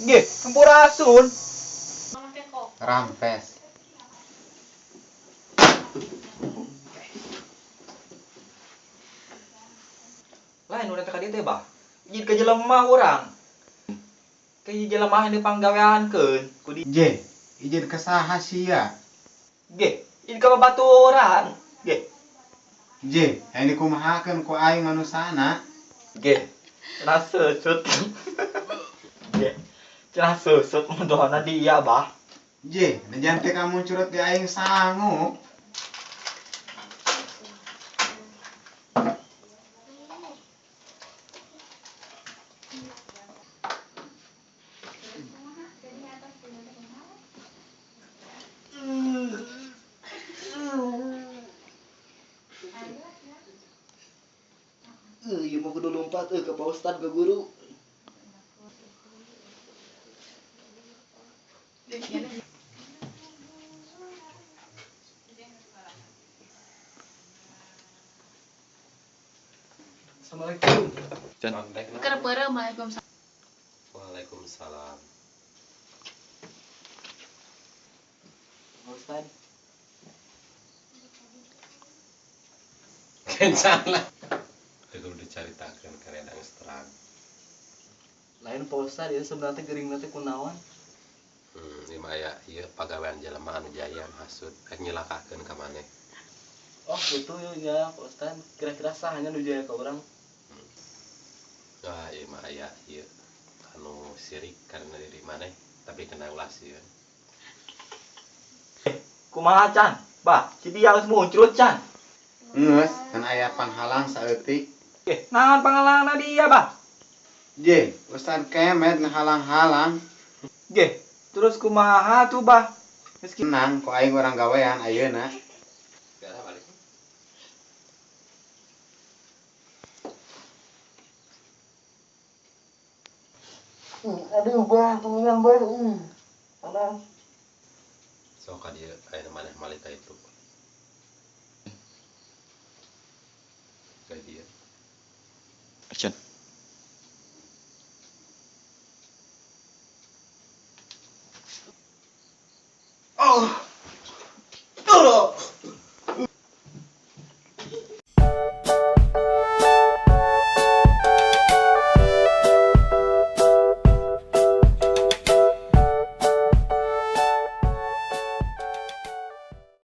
Nggih, sampurasun. Rampes. Lain urang teh ka dieu teh, Bah. Izin ka jelema urang. Ka jelema nu panggaweankeun ku di. Je, izin ka saha sia? Nggih, izin ka babaturan. Nggih. Je, hayang dikumahakeun ku aing manusana? Nggih. Cenah seusut. Nggih. Cenah seusut mundohana dia, Bah. Je, najan teh kamu curut di aing sanggup. Ieu mah kudu lompat ke Pak Ustad ke guru. Assalamualaikum. Keur peureum, waalaikumsalam. Waalaikumsalam. Pak Ustad. Kencang lah. Itu kudu dicaritakeun ka redang terang. Lain Pak Ustad, ieu sebenarnya geuring teh kunaon? Ieu mah aya ieu pagawean jelema anu jaya hasud rek nyilakakeun ka maneh. Oh, gitu ya Pak Ustad. Kira-kira sahanya nu jaya ka urang? Nah, ieu mah aya ieu anu sirik karena diri maneh tapi kena ulah sieun. Kumaha can? Bah, si dia geus muncrut can. Geus, kan aya panghalang saeutik. Naon panghalangna dia, Bah? Je, Ustad Kemet ngahalang-halang. Nggih, terus kumaha tuh, Bah? Geus Tenang, ku aing urang gawean ayeuna. Gara balik. Aduh, Bah, tungguan, Bah. Panas. Sok ka dieu aya maneh malik ka itu. Ka dieu. Action.